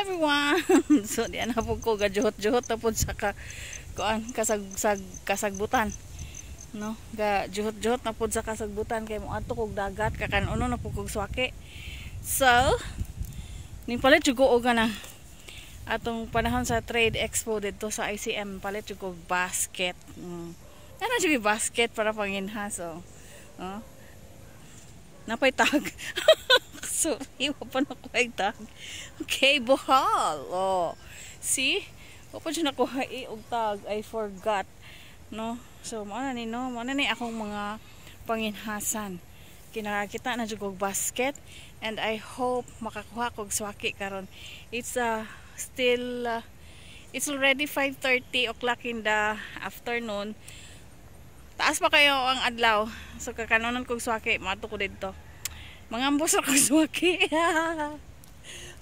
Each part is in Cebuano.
Everyone! So di na po ko gajuhot-juhot na po sa ka kuan kasag sag, kasagbutan. No, ga juhot-juhot na po sa kasagbutan kay moadto kog dagat, kakanuno na po kog swaki. So, ning palit jud ko og kanang atong panahon sa Trade Expo didto sa ICM, palit jud kog basket. Ano jud basket para panginhas, oh. Oh. Napay tag. Sorry, wa pa nakuha tag. Okay, Bohol. Oh. See? Wa pa jud nakuha og tag. I forgot. No? So, mao na ni, no? Mao na ni akong mga panginhasan. Kinakita na jud og basket and I hope makakuha kog swaki karon. It's still it's already 5:30 o'clock in the afternoon. Taas pa kaayo ang adlaw. So kakanunon kog swaki, moadto ko didto. Mangambos ra kog swaki.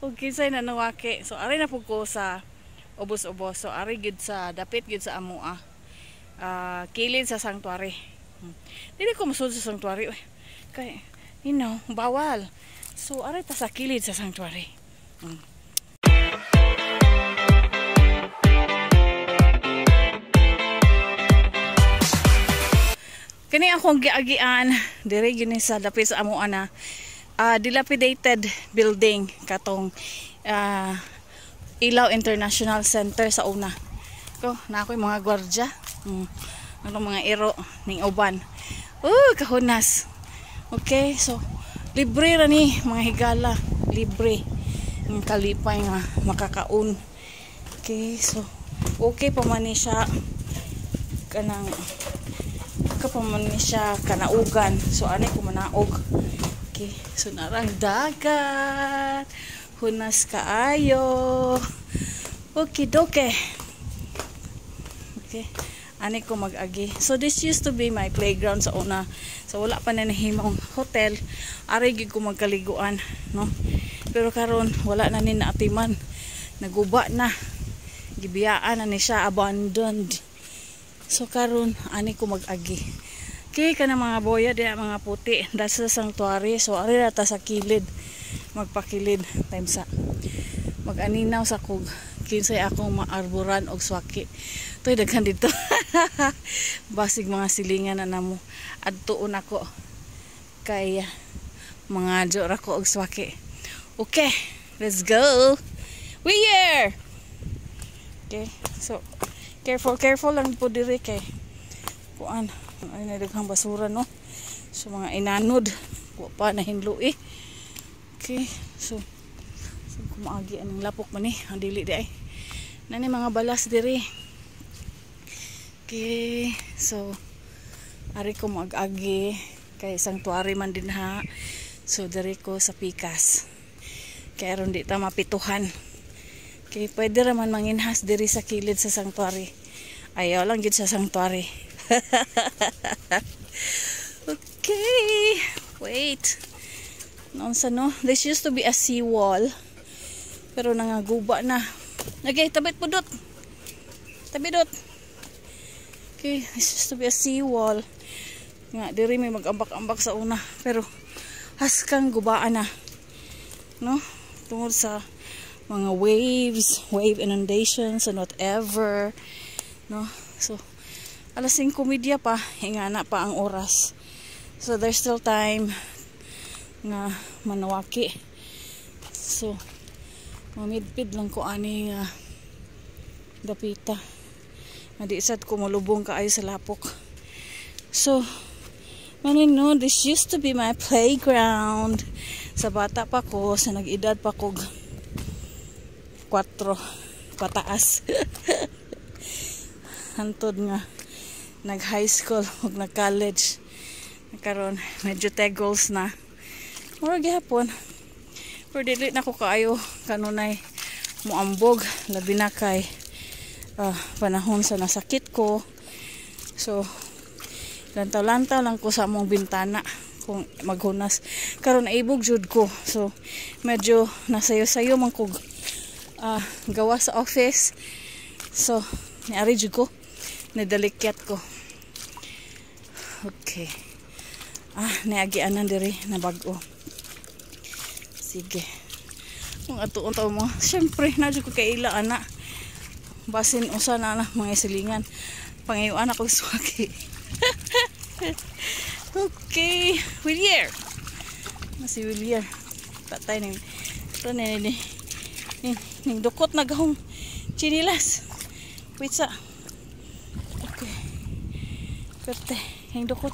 Ug kinsay nanawaki. So ari na pud ko sa ubos-ubos. So ari gyud sa dapit gyud sa amoa. Kilid sa sanctuary. Dili ko musud sa sanctuary. Uy. Kay bawal. So ari ta sa kilid sa sanctuary. Kani akong giagian dire gyud ni sa dapit sa amoa na dilapidated building katong Ilaw International Center sa una. Ko na ako'y mga gwardya. Ano mga iro ning uban. Kahunas. Okay, so libre ra ni mga higala, libre. Ang kalipay nga makakaon. Okay, so okay pa man ni siya kanang ka pa man ni siya kanaugan. So ani ko manaog. Okay, so narang dagat. Hunas kaayo. Okay, doke. Okay. Ani ko mag-agi. So this used to be my playground sa una. So wala pa na nahimong hotel. Ari gyud ko magkaliguan, no? Pero karon wala na ni naatiman. Naguba na. Gibiyaan na ni siya, abandoned. So karon ani ko mag-agi. Okay, kana mga boya diya, mga puti. That's the sanctuary. So ari ra ta sa kilid. Magpakilid time sa mag-aninaw sa kog kinsay akong maarboran og swaki. Toy daghan dito. Basig mga silingan na namo. Adtuon ako kay mga ra ko og swaki. Okay, let's go. We here. Okay, so careful, careful lang po diri kay kuan ay na daghang basura, no. So mga inanod, wa pa nahinlo eh. Okay, so kumaagi anong lapok man eh, ang dili di ay. Nani mga balas diri. Okay, so ari ko mag-agi kay sanctuary man din ha. So diri ko sa pikas. Kay aron di ta mapituhan. Okay, pwede ra man manginhas diri sa kilid sa sanctuary. Ayaw lang gid sa sanctuary. Okay, wait. Noon sa, no, this used to be a seawall. Pero nangaguba na. Okay, tabit po dot. Tabi dot. Okay, this used to be a seawall. Nga, diri may mag-ambak-ambak sa una. Pero, haskang gubaan na. No? Tungod sa mga waves, wave inundations, and whatever. No? So, alas 5:30 pa, ingana pa ang oras. So, there's still time nga manawaki. So, mamidpid lang ko ani nga dapita. Nga di sad ko malubong kaayo sa lapok. So, manin no, this used to be my playground. Sa bata pa ko, sa nag-edad pa ko 4 pataas. Hantod nga nag high school ug nag college. Karon medyo tegols na. Mura gihapon. Pero dili na ko kaayo kanunay muambog, labi na kay panahon sa nasakit ko. So lantaw-lantaw lang ko sa among bintana kung maghunas. Karon naibog jud ko. So medyo nasayo-sayo man kog gawa sa office. So niari jud ko, nidalikyat ko. Okay. Ah, niagianan diri na bag-o. Sige. Kung atuon ta mo, syempre na jud ko kaila ana. Basin usa na na mga silingan. Pangayuan ako swaki. Okay, Willier. Na si Willier. Patay ning ito ni ni ni ning dukot na gahong chinilas. Wait sa. Okay. Perte, ning dukot.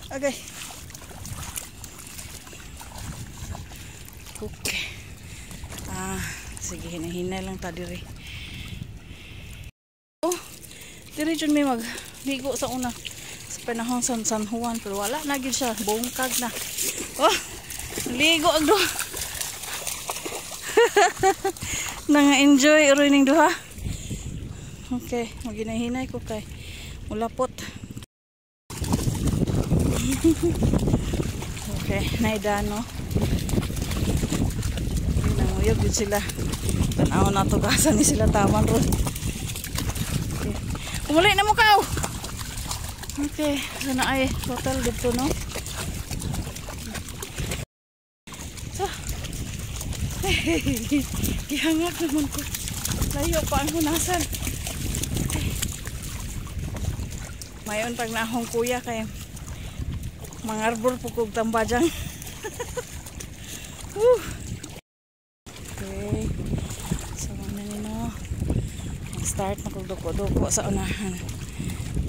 Okay. Okay. Ah, sige, hinahinay lang ta diri. Oh, diri jud may magligo sa una sa panahon sa San Juan, pero wala na gyud siya, bungkag na. Oh, ligo ang duha. Nanga-enjoy ro ning duha. Okay, maginahinay ko kay mulapot. Okay, naidano. Nanguyog yun sila. Tanaw na to gasa ni sila taman ron. Okay. Umuli na mo kaw. Okay, so na ay hotel dito, no? So, gihangak naman ko. Layo pa ang hunasan. Okay. Mayon pag naahong kuya kay mangarbor po kog tambajang. Woo! Okay. So, ano nino? Start na kog duko-duko sa unahan.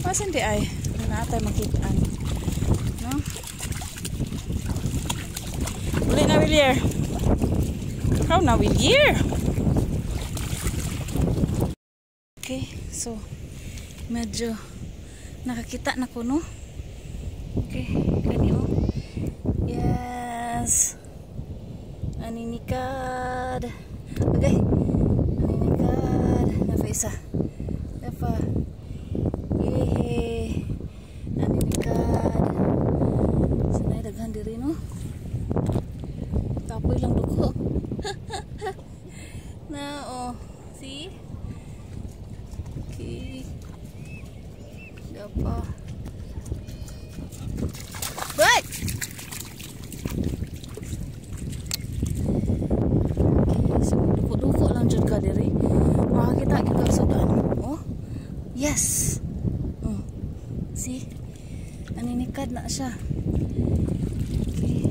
Pasan di ay? Wala tayo makitaan. No? Uli na, Willier. Ikaw na, Willier. Okay. So, medyo nakakita na ko, no? Okay. Kani, oh. Yes. Aninikad. Okay. Aninikad. Napa isa. Napa. Yehe. Aninikad. Sanay daghan diri, no? Kapoy lang duko. Na, oh. See? Okay. Dapa. What? Okay, so duko-duko lang jud ka diri. Makakita gyud ka sa daan. Oh. Yes. Oh. See? Aninikad na siya. Okay.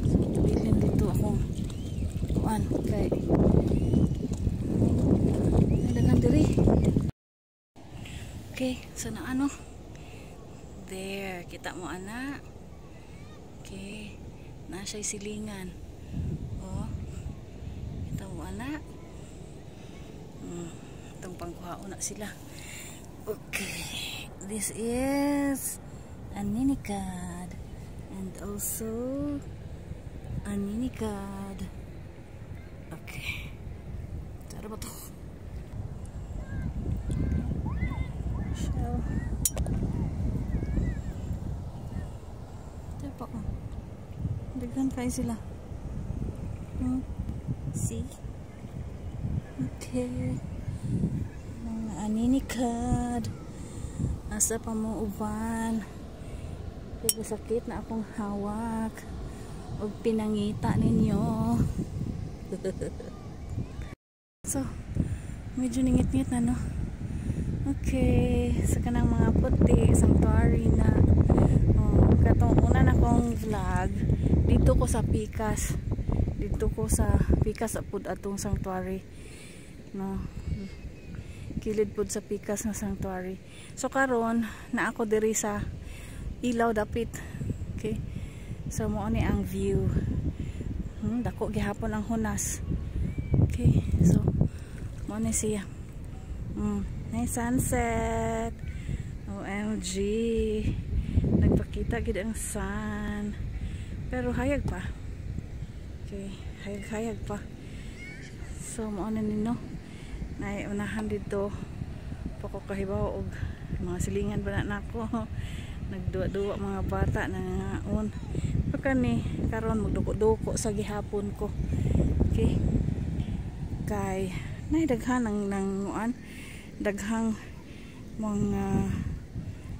So, bilin dito akong kuan kay ay daghan diri. Okay, so na ano? There, kita mo ana. Okay, na siya'y silingan. Oh. Kita mo ana. Itong pangkuhaon na sila. Okay, this is Aninikad and also Aninikad. Okay. Tara ba to? Shell. Ito pa ko. Daghan kayo sila. See? Okay. Mga aninikad. Asa pa mo uban. Sakit na akong hawak. Og pinangita ninyo. So, medyo ningit-ngit na, no? Okay. Sa kanang mga puti, sanctuary na. Oh, katong una na kong vlog, dito ko sa Pikas. Dito ko sa Pikas apud atong sanctuary. No. Kilid pud sa Pikas nga sanctuary. So karon na ako diri sa Ilaw dapit. Okay. So mao ni ang view. Dako gihapon ang hunas. Okay. So mao ni siya. Nice sunset. OMG. Nagpakita gid ang sun. Pero hayag pa. Okay, hayag-hayag pa. So mao na nino. Nay unahan dito pa ko kahibaw og mga silingan ba na nako. Nagduwa-duwa mga bata na nangaon. Pagka ni karon magduko-duko sa gihapon ko. Okay. Kay nay daghan ang nanguan, daghang mga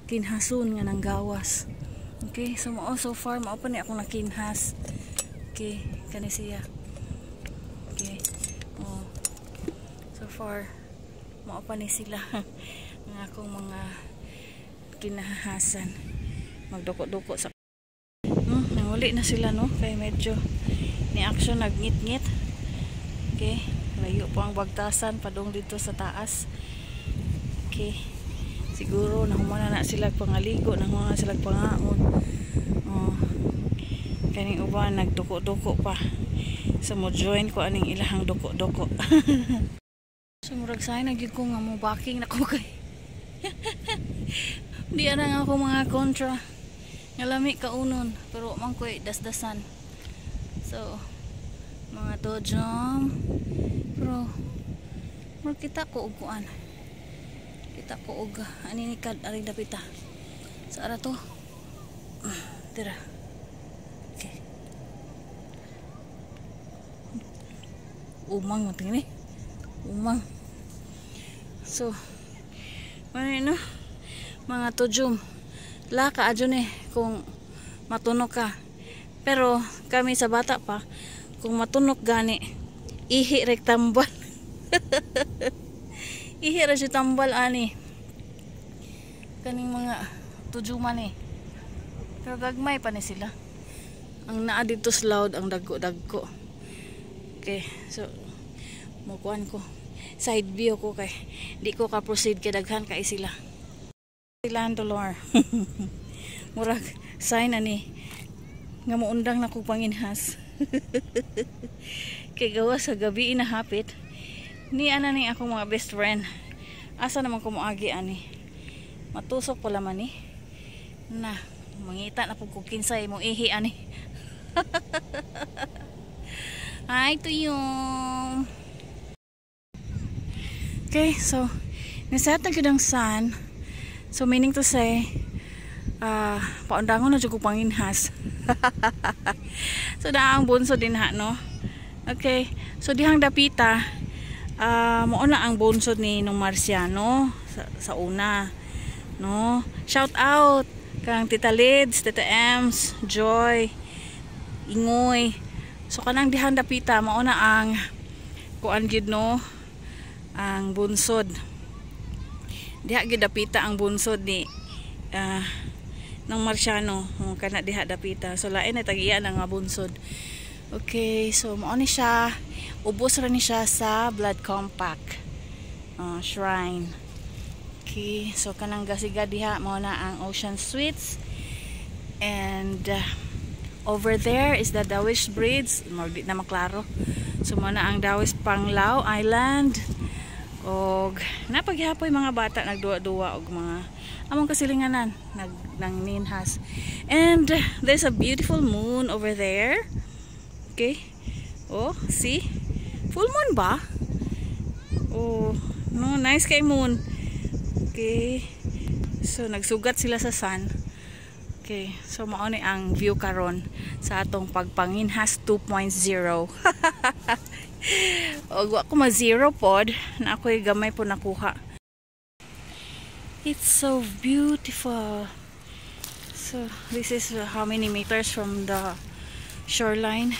kinhason nga nanggawas. Okay, so mao so far mao pa ni akong nakinhas. Okay, kani siya. Far mao pa ni sila ang akong mga kinahahasan magduko-duko sa nanguli na sila, no, kay medyo ni action nagngit-ngit. Okay, layo po ang bagtasan padung dito sa taas. Okay, siguro nahuman na sila pangaligo, nahuman na sila pangaon. Oh, kaning uban nagduko-duko pa, so mo join ko aning ilahang duko-duko. So murag sayang na gyud ko nga mo backing na ko kay di ana nga ako mga kontra nga lami kaunon, pero man ko'y dasdasan. So mga tojom, pero murag kita ko og kuan, kita ko og ani ni kad aring dapita sa ara to tira. Okay, umang mo tingin eh, umang. So ano no, mga tojom, laka adyo ni kung matunok ka. Pero kami sa bata pa, kung matunok gani, ihi rek tambal. Ihi ra siya tambal ani kaning mga tujuman eh. Pero gagmay pa ni sila. Ang naa dito sa loud ang dagko-dagko. Okay, so mukuan ko side view ko kay di ko ka proceed kay daghan kay sila. Sila dolor. Murag sign ani nga muundang na ko panginhas. Kay gawa sa gabi inahapit. Ni ana ni akong mga best friend. Asa naman ko moagi ani? Matusok pala man ni. Na, mangita na pud ko kinsay mo ihi ani. Hi to you. Okay, so niset na gyud ang sun. So meaning to say, paundangon na jud ko panginhas. So na ang bunso din ha, no? Okay, so dihang dapita, mao na ang bunsod ni nung Marciano sa una, no? Shout out kang Tita Lids, Tita Ems, Joy, Ingoy. So kanang dihang dapita mao na ang kuan gid, no, ang bunsod. Diha gid dapita ang bunsod ni ng Marciano, kana diha dapita. So lain na tag-iya na nga bunsod. Okay, so mao ni siya, ubos ra ni siya sa Blood Compact Shrine. Okay, so kanang gasiga diha mao na ang Ocean Suites, and over there is the Dawis Bridge, mao di na maklaro. So mao na ang Dawis Panglao Island. Og napaghapoy mga bata nagduwa-duwa og mga among kasilinganan nag nang ninhas. And there's a beautiful moon over there. Okay. Oh, see? Full moon ba? Oh, no, nice kay moon. Okay. So nagsugat sila sa sun. Okay, so mao ni ang view karon sa atong pagpanginhas 2.0. Og wa ko ma-zero pod na ako'y gamay po nakuha. It's so beautiful. So this is how many meters from the shoreline.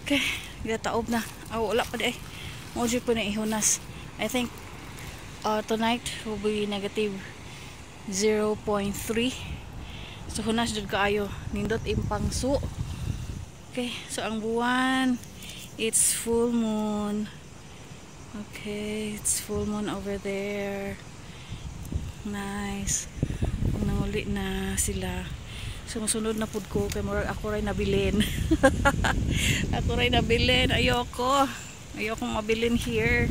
Okay, gataob na. Oh, wala pa di ay. Mo jud po na ihunas. I think tonight will be negative 0.3. So hunas jud kaayo. Nindot impangso. Okay, so ang buwan, it's full moon. Okay, it's full moon over there. Nice. Kung nanguli na sila. Sumusunod na pud ko kay murag ako ray nabilin. Ako ray nabilin. Ayoko. Ayoko mabilin here.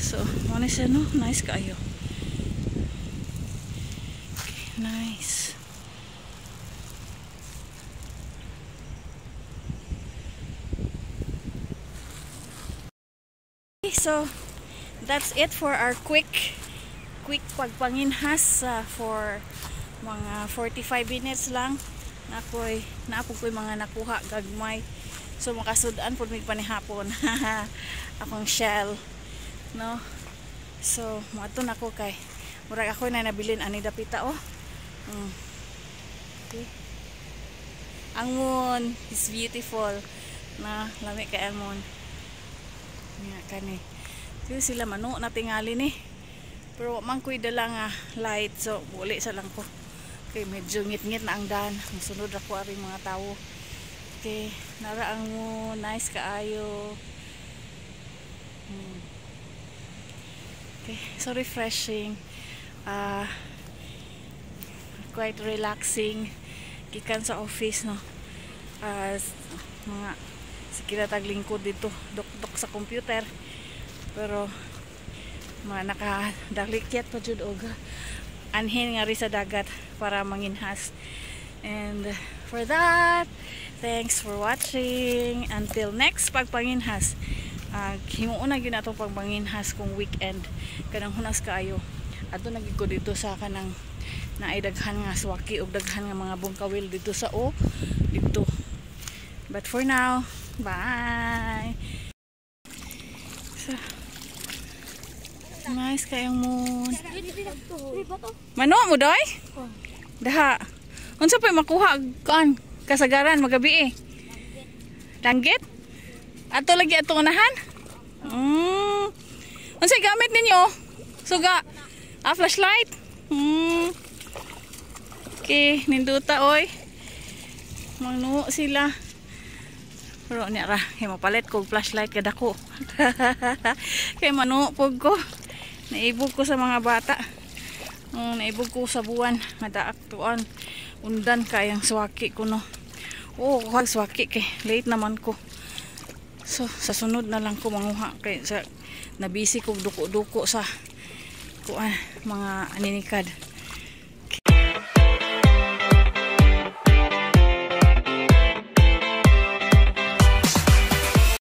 So, mo ni siya, no? Nice kaayo. Okay, nice. Okay, so that's it for our quick pagpanginhas for mga 45 minutes lang. Nakoy naapog ko'y mga nakuha gagmay. So makasud-an pud mig panihapon. Akong shell, no. So moadto nako kay murag ako na nabilin ani dapita, oh. Okay. Ang moon is beautiful na, lami kay ang moon. Nga kani. Dili sila mano na tingali ni. Pero wa man ko'y dala nga light, so buli sa lang ko. Kay medyo ngit-ngit na ang daan. Musunod ako ari mga tao. Okay, nara ang mo nice kaayo. Okay, so refreshing. Quite relaxing gikan sa office, no. Mga sige na taglingkod dito, dok-dok sa computer. Pero mga nakadalikyat pa jud og anhin nga ri sa dagat para manginhas. And for that, thanks for watching. Until next pagpanginhas. Himuon na gyud atong pagpanginhas kung weekend kanang hunas kaayo. Adto na gyud ko dito sa kanang naay daghan nga swaki ug daghan nga mga bungkawil dito sa o dito. But for now, bye. So, nice kayong moon. Mano mo doy? Daha. Unsa pa makuha kuan kasagaran magabi eh? Danggit? Ato lagi atong unahan? Unsa gamit ninyo? Suga. Ah, flashlight? Okay, ninduta oy. Mangnuo sila. Pero niya ra, kay mapalit ko flashlight kadako. Kay manuo pug ko. Naibog ko sa mga bata. Naibog ko sa buwan. Madaak tuan. Undan kayang swaki ko, no. Oo, kuha swaki kay late naman ko. So, sa sunod na lang ko manguha kay sa nabisi ko duko-duko sa kuan mga aninikad.